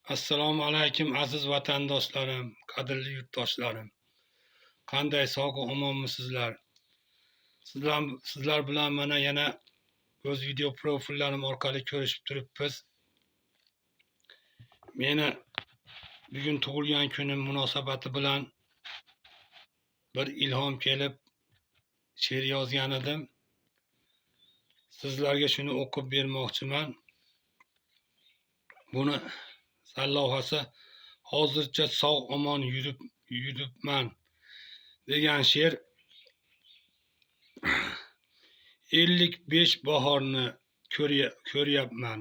Assalomu alaykum, aziz vatandoshlarim, qadrli yurtdoshlarim. Qanday, sog' omonmisizlar? Sizlar bilan mana yana o'z video profillarim orqali ko'rishib turibmiz. Meni bugun tug'ilgan kunim munosabati bilan bir ilhom kelib she'r yozgan edim. Sizlarga shuni o'qib bermoqchiman. Buni sarlavhasi "Hozircha sog' omon yuribman" degan she'r. 55 bahorni ko'ryapman.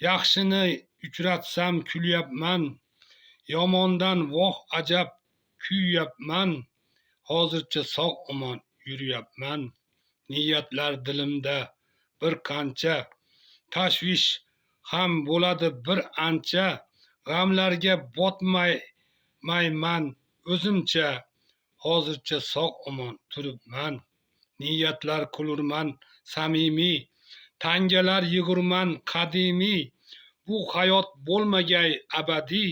Yaxshini uchratsam kulyapman. Yomondan voh ajab kuyyapman. Hozircha sog' omon yuryapman. Niyatlar dilimda bir qancha, tashvish ham bo'ladi bir ancha. G'amlarga botmayman o'zimcha. Hozircha sog' omon turibman. Niyatlar qilurman samimiy, tangalar yig'urman qadimiy. Bu hayot bo'lmagay abadiy.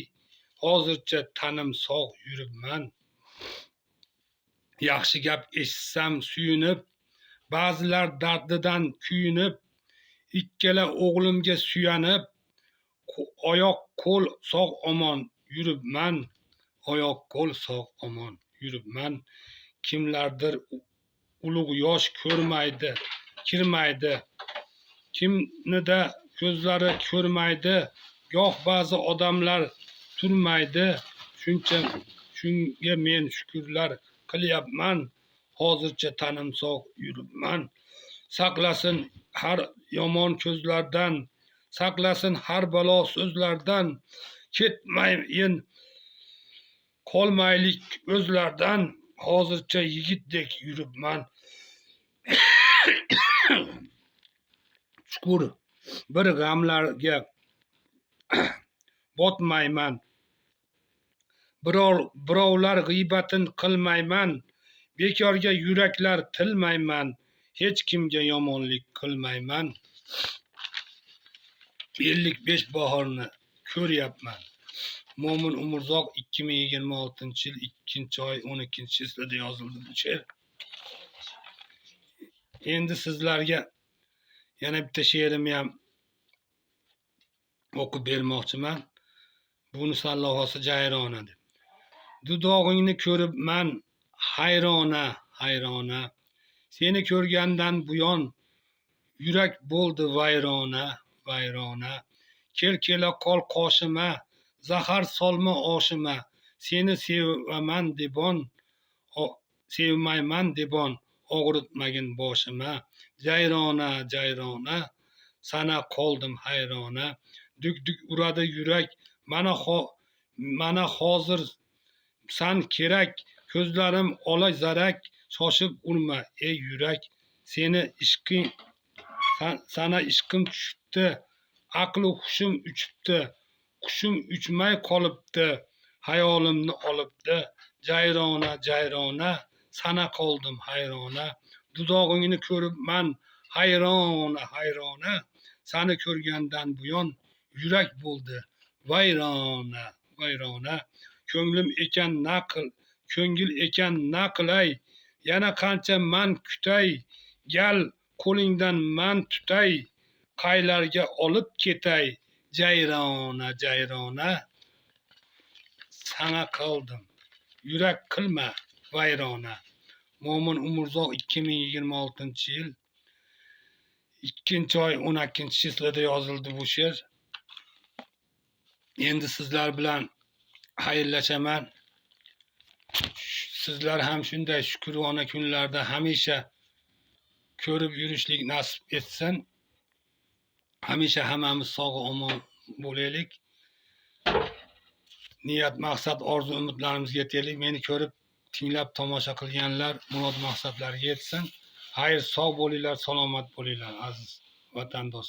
Hozircha tanim sog' yuribman. Yaxshi gap eshitsam suyunib, ba'zilar dardidan kuyunib, ikkala o'g'limga suyanib, oyoq qo'l sog' omon yuribman. Oyoq qo'l sog' omon yuribman. Kimlardir ulug' yosh ko'rmaydi, kirmaydi. Kimnida ko'zlari ko'rmaydi. Goh ba'zi odamlar turmaydi. Shuncha shunga men shukrlar qilyapman. Hozircha tanim sog' yuribman. Saqlasin har yomon ko'zlardan, saqlasin har balo so'zlardan. Ketmayin qolmaylik o'zlardan. Hozircha yigitdek yuribman. Chuqur bir g'amlarga botmayman. Birovlar g'iybatin qilmayman. Bekorga yuraklar tilmayman. Hech kimga yomonlik qilmayman. 55 bahorni ko'ryapman. Mo'min Umurzoq, 2026-yil 2-oy 12-chislada yozildi bu she'r. Endi sizlarga yana bitta she'rimni ham o'qib bermoqchiman. Buni sarlavhasi "Jayrona" deb. Dudog'ingni ko'ribman hayrona, hayrona. Seni ko'rgandan buyon yurak bo'ldi vayrona, vayrona. Kel, kela qol qoshima, zahar solma oshima. Seni sevaman debon, sevmayman debon, og'ritmagin boshima. Jayrona, jayrona, sana qoldim hayrona. Duk duk uradi yurak, mana hozir san kerak. Ko'zlarim ola zarak, shoshib urma, ey yurak. Seni ishqing sana ishqim tushibdi, aqlu hushim uchibdi. Qushim uchmay qolibdi, hayolimni olibdi. Jayrona, jayrona, sana qoldim hayrona. Dudog'ingni ko'ribman hayrona, hayrona. Sani ko'rgandan buyon yurak bo'ldi vayrona, vayrona. Ko'nglim ekan naql, ko'ngil ekan na qilay, yana qancha man kutay. Gal, qo'lingdan man tutay, qaylarga olib ketay. Jayrona, jayrona, sana qoldim, yurak qilma vayrona. Mo'min Umurzoq, 2026-yil 2-oy 12-chislada yozildi bu she'r. Endi sizlar bilan xayrlashaman. Sizlar ham shunday shukrona kunlarda hamisha ko'rib yurishlik nasib etsin. Hamisha hammamiz sog' omon bo'laylik. Niyat, maqsad, orzu umidlarimizga yetaylik. Meni ko'rib, tinglab tomosha qilganlar murod maqsadlariga yetsin. Xayr, sog' bo'linglar, salomat bo'linglar, aziz vatandoshlar.